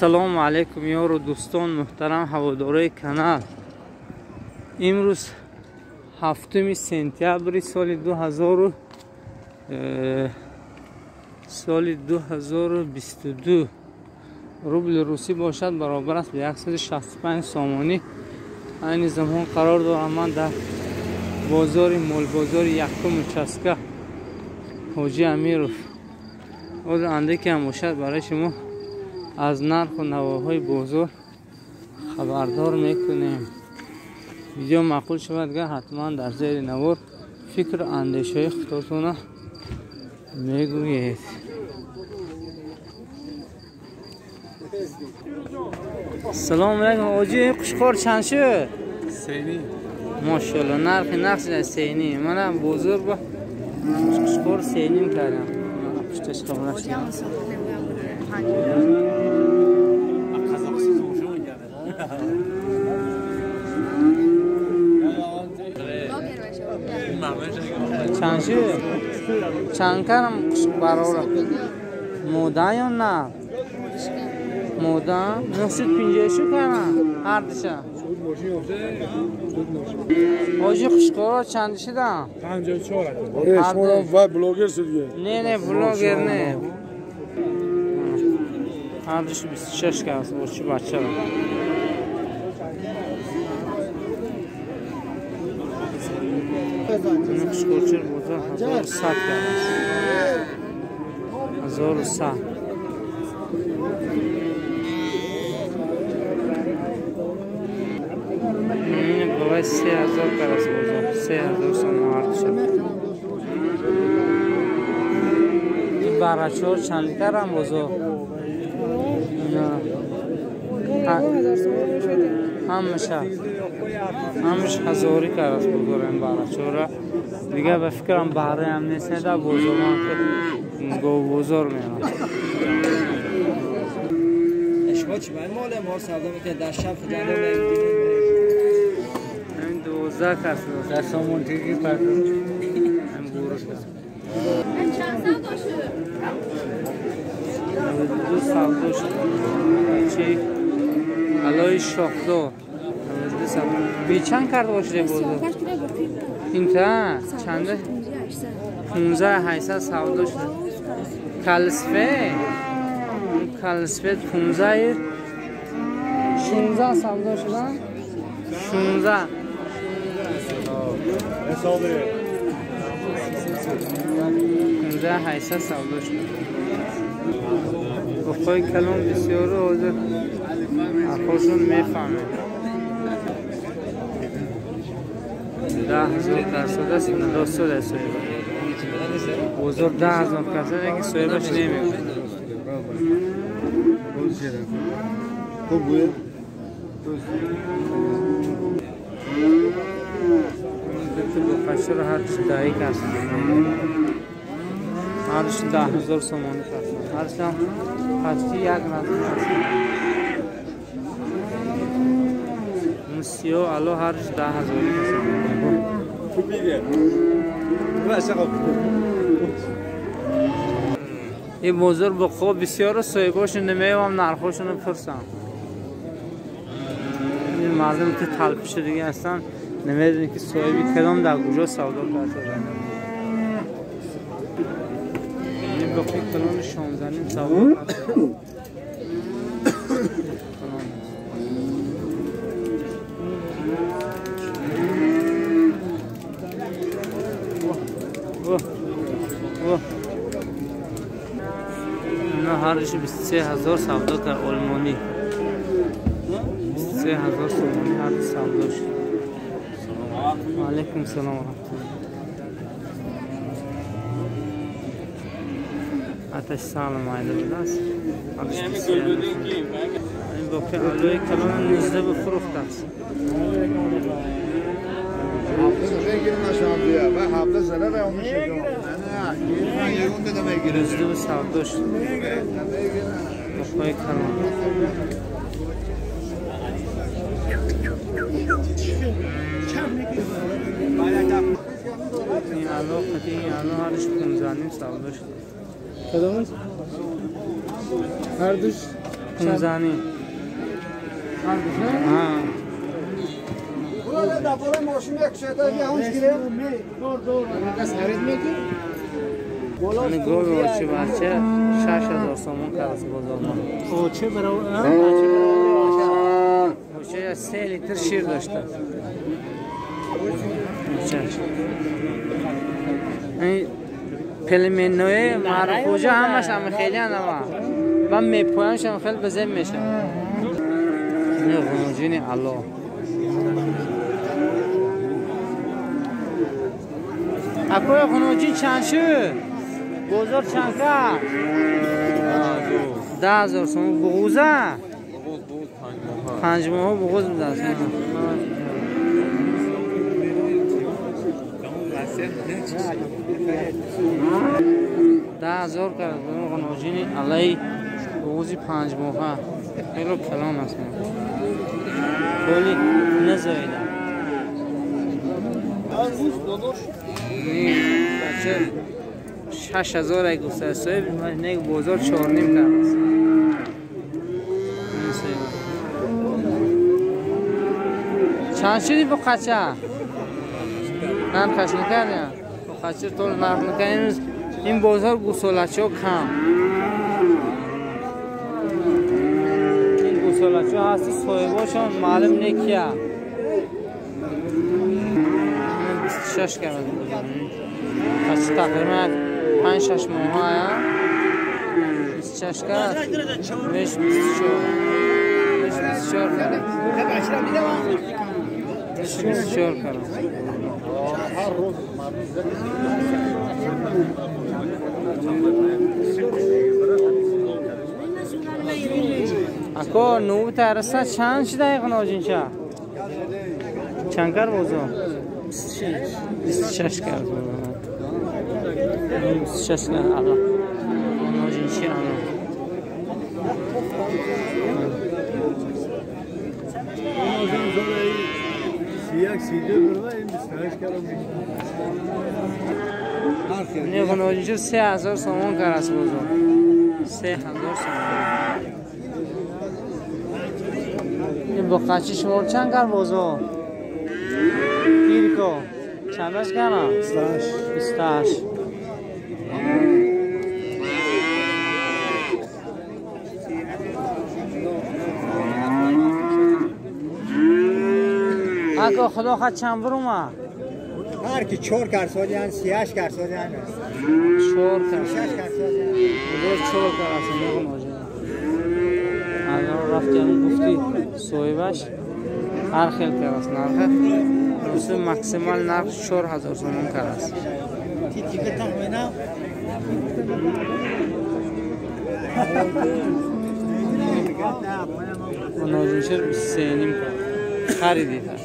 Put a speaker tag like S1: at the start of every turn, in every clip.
S1: Салому алайкум ёру дӯстон, муҳтарам ҳаводорои канал. Имрӯз 7 сентябри соли 2022 рубли русӣ бошад баробар аст ба 165 сомонӣ. Айни замон қарор дорам ман дар бозори молбозори якум участка Ҳоҷи Амиров. Ҳозир андаке ҳам бошад барои шумо аз нарху навоҳои бозор хабардор мекунем. Видео маъқул шавад гар ҳатман дар зери навор фикру андешаҳои худотона мегӯед. Салому алайкум оҷи, қушқор чанд шуд?
S2: Сени.
S1: Мошалло, нархи нақш сени. Мана бозор ба қушқор сеним кардам. Пушташ қабул шуд. Чанд шуд? Чанд карам барора? Мода ё на? Мода? 956 карам ҳардуша. Ҳоҷи қушқоро чанд шудам?
S2: 54. Шумо вай блогер шудед?
S1: Не, не, блогер не. Ҳардуш 26 кас бочи бачаро. Қушқорчир бозор 1100 кас. 1100. Ин бавай 3000 кас бозор. 3000 сомон ҳардуша. Ин барачор чанд карам бозор? Ҳамаш ҳазорӣ кард бозорем барачора. Дигар ба фикрам баҳраям нест, не дар бозор ман говбозор мерам.
S3: Шумо чӣ мол мо савдо мекунед дар шаб хуҷанда?
S1: Ин 12 кас
S2: дар сомон тиги пар.
S1: Ин бурус.
S4: Чанд савдо шуд?
S1: 92 савдо шуд. Чи алои шохдор. 92 савдо. Бечанд кард бошиде бозор? Инта чанде? 15800 савдо шуд. Калсфе? Калсфе 15 16 савдо шуд. 16. 15800 савдо шуд. Бухои калон бисёру ҳозир архошон мефаҳмед. 10,000 касод аст, надостод аст соҳиба. Бозор 10,000 касод, яки соҳибаш намегӯяд. Дуто бухашро ҳардуш даҳи кас. Ҳардуш 10,000 сомонӣ кас. Ҳардушам почти як разм аст. Сиё ало ҳардуш 10,000 кас. Ин бозор буқо бисёру соҳибошон намеёвам нархошонро пурсам. Ин мардум ки талпишудагӣ ҳастанд, намедонем ки соҳиби кадом дар куҷо савдо карда. Ин буқи калони 16.5 савдо карда. Ина ҳардуши 23,000 савдо кард олмонӣ. 23,000 сомонӣ ҳарду савдо шуд. Алайкум салом ва раҳматуллоҳ. Аташ салом айда будааст. Ин боқи алои калон 19 ба фурӯхтааст. 19 ба савдо шуд. Боқои калон. Ин ало қати ин ало ҳардуш 15.5 савдо шуд.
S2: Кадом? Ҳардуш
S1: 15. گاو اوچه بچه 6000 سومان کرد بازار ما.
S2: اوچه برای
S1: اوچه 3 لیتر شیر داشته. این پلمنوی معروف همش هم خیلی هم و میپویانش هم خیلی بزن میشه. این غنوجین الله. اکوی غنوجین چند شد؟ بازار چند کرد؟ 10000 سوم. بغوزه؟ 5 ماه بغوز میده. 10000 کرد. غنوجین علی بغوزی 5 ماه خیلی کلان است. خیلی نزایده. بچه 6000 ای گفته صاحب نه بازار 4.5 کرد. چند شدی با قچه؟ نرخش نکردیم. با قچه طول نرخ نکردیم. این بازار گوسالچه ها کم. این گوسالچه ها هستی صاحباشون معلوم نکیه. 26 کرد. قچه تقریبا 5-6 ماه ها 26 کرد. 24 کرد. 24 کرد. اکو نو ترسه چند شده قناجین چه؟ چند کار بازو؟ 26 کرد. 26 کرد. الان قناجین چی الان؟ نه قناجین 3000 سومان کرد است بازو. 3000 سومان. این با قچی شما چند کار بازو؟ پیرکو چندش کنم؟ 28. اگه خدا خواهد چند برومه؟
S3: هر کی 4 کرسادیان 38 کرسادیان
S1: 4 کرسادیان 4 کرسادیان. الان رفتی همون گفتی صاحبش هر خیل کرد نرخ مثل ماکسیمال نرخ 4000 سومان کرد. نازنشر 23.5 کرد خریدی تر.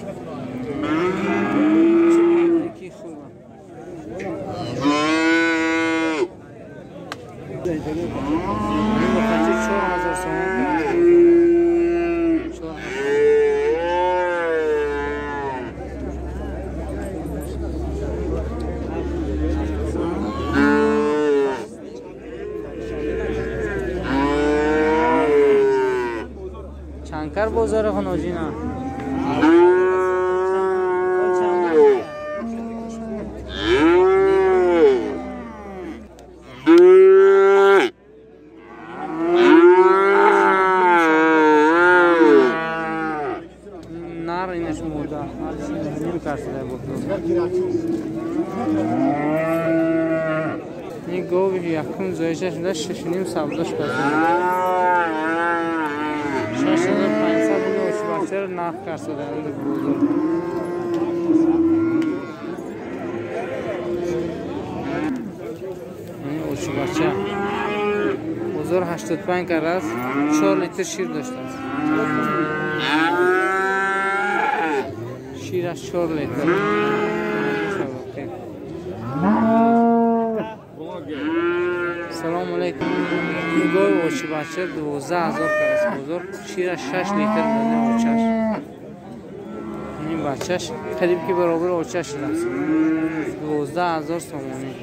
S1: کی خوبه. این 4000 سومان کرد. چند بازار خناجینا؟ نار اینش مودا نیم کارسده بود. این گاوی یکم زایشش میده 6.5 سبزش کرد. 6500 بچه رو نرخ کرده بزرگ. این اوچه بچه بزرگ 85 کرده است. 4 لیتر شیر داشته است. شیرش 4 لیتر. سلام علیکم. این گاو اوچه بچه 12000 کرده بزرگ. شیرش 6 لیتر بوده اوچش. این بچهش قریب که برابر اوچش شده است. 12000 سومانی.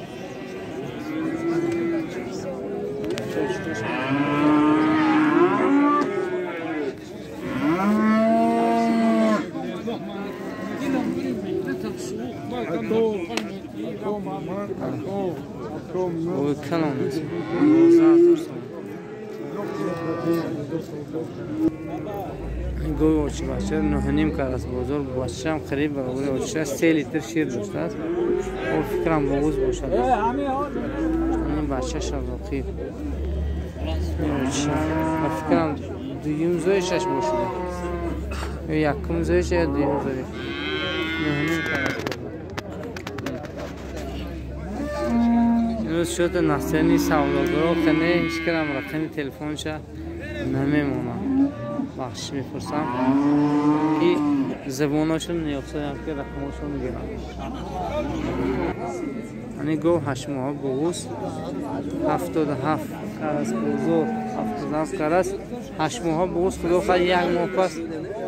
S1: калон аст. 12000 сомон. Гови очи бача 9.5 кар аст бозор. Бачаам қариб баробари очи аст. 3 литр шир доштааст. О фикрам боғуз бошад. Ин бача шавоқӣ. Ба фикрам дуюм зоишаш бошад. Ё якум зоиш ё дуюм зоиш. 9.5 кар аст бозор. Имрӯз шуд насени савдогаро хене ҳеҷ кадам рақами телефонша намемонам. Бахшиш мепурсам ки забоношон неёфтаям ки рақамошон гирам. Ани гов 8 моҳа боғуз 77 кар аст бозор. 77 кар аст 8 моҳа боғуз. Худо хоҳад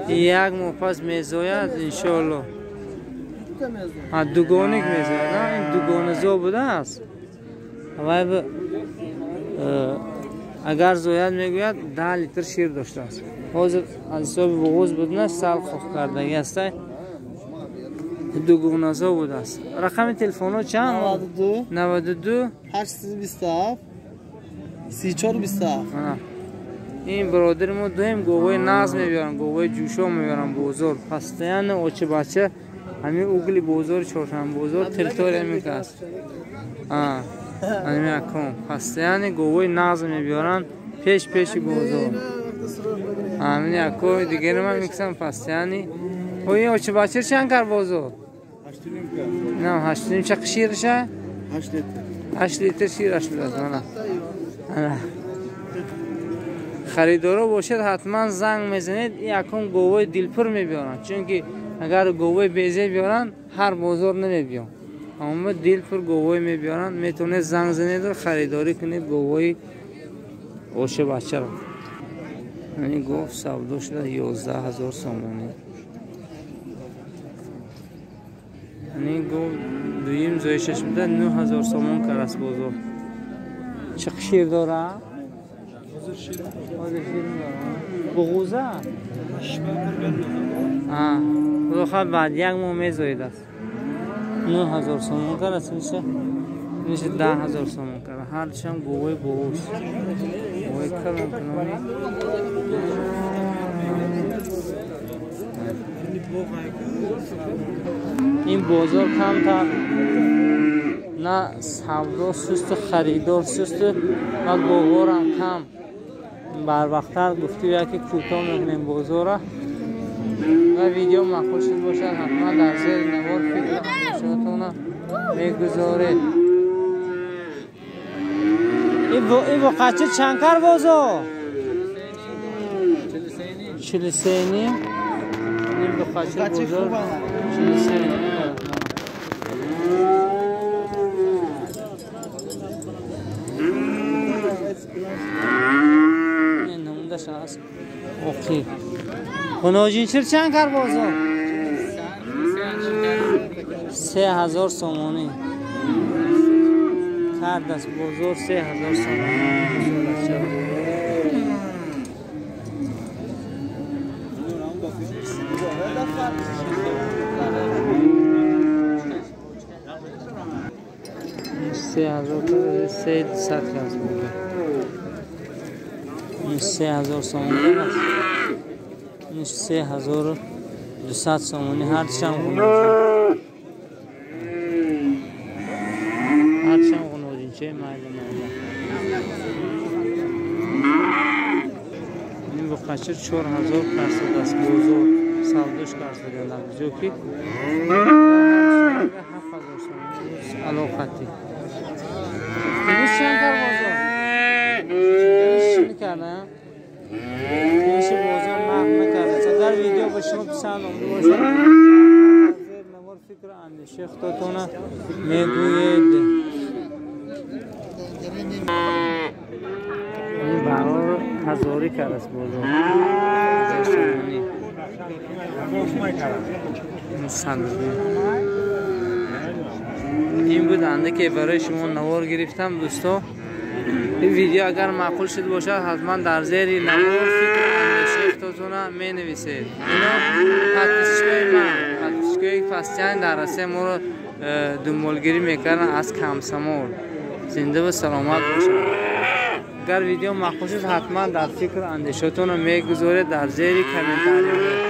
S1: як моҳ пас мезояд иншоалло. Дугоник мезояд. Ин дугоназо будааст. Вай агар зояд мегӯяд 10 литр шир доштааст. Ҳозир аз ҳисоби буғуз будна сал хоҳ кардагӣ аст. Дугоназо будааст. Рақами телефонҳо чанд? 92
S3: 827 34 27.
S1: Ин бародари мо дуюм говои нағз мебиёранд, говои ҷӯшо мебиёранд бозор. Постоянно очи бача ҳамин угли бозори Чоршанбозор территория мекаст. Ҳамин аком постоянно говои нағз мебиёранд пеш пеши бозор. Ҳамин ако дигари ман мекусам постоянно. Ин очи бача чанд кар бозор? 8.5 кар. На 8.5 чақ ширша?
S3: 8 литр.
S1: 8 литр шираш будааст. Мана. Харидоро бошад ҳатман занг мезанед. Ин аком говои дилпур мебиёранд, чунки агар говои безе биёранд ҳар бозор намебиён. Аммо дилпур говои мебиёранд. Метавонед занг занеду харидорӣ кунед говои оша бачаро. Ин гов савдо шуда 11000 сомонӣ. Ин гов дуюм зоишаш буда 9000 сомон кар аст бозор. Чӣ шир дора? Ҳозир шир дора. Буғуза? Худо хоҳад баъд як моҳ мезоид аст. 9000 сомон кар аст. Миша 10000 сомон кар. Ҳардушам говои буғуз. Говои калон калони. Ин бозор камтар на савдо сусту харидор сусту ва говорам кам. Барвақттар гуфту яке кӯтоҳ мекунем бозора. Ва видео маъқул шуд бошад ҳатман дар зери навор фикр андешаҳотонро мегузоред. Ин воқеа чанд кар бозор? 43.5. Ин воқеа бозор 43.5. Ин намундаш аст. Оқи. Хуноҷинчир чанд кар бозор? 3000 сомонӣ. Кард аст бозор 3000 сомонӣ. 3300 аст бозор. 3000 сомонӣ аст. 3200 сомонӣ. Ҳардушам ғуноҷинчаи майда майда. Ин буқачир 4500 аст бозор. Савдош кард дар ҷо ки 7000 сомонӣ алоқатӣ. Ин чанд кар бозор? Ин карда? Ин бозор нақд накарда. Агар видео ба шумо писанд омада бошад, зер навор фикру андешаи худатонро мегӯед. Ин барор ҳазорӣ кард аст бозор. 1000 сомонӣ. Ин буд андаке барои шумо навор гирифтам дӯсто. Ин видео агар маъқул шуд бошад ҳатман дар зери навор фикру андешаи худатонро менависед. Ино подписчикои ман, подписчикои постоянно дар Россия моро дунболгирӣ мекарданд аз Комсомол. Зинда ва саломат бошед. Агар видео маъқул шуд, ҳатман дар фикр андешатонро мегузоред дар зери комментариҳо.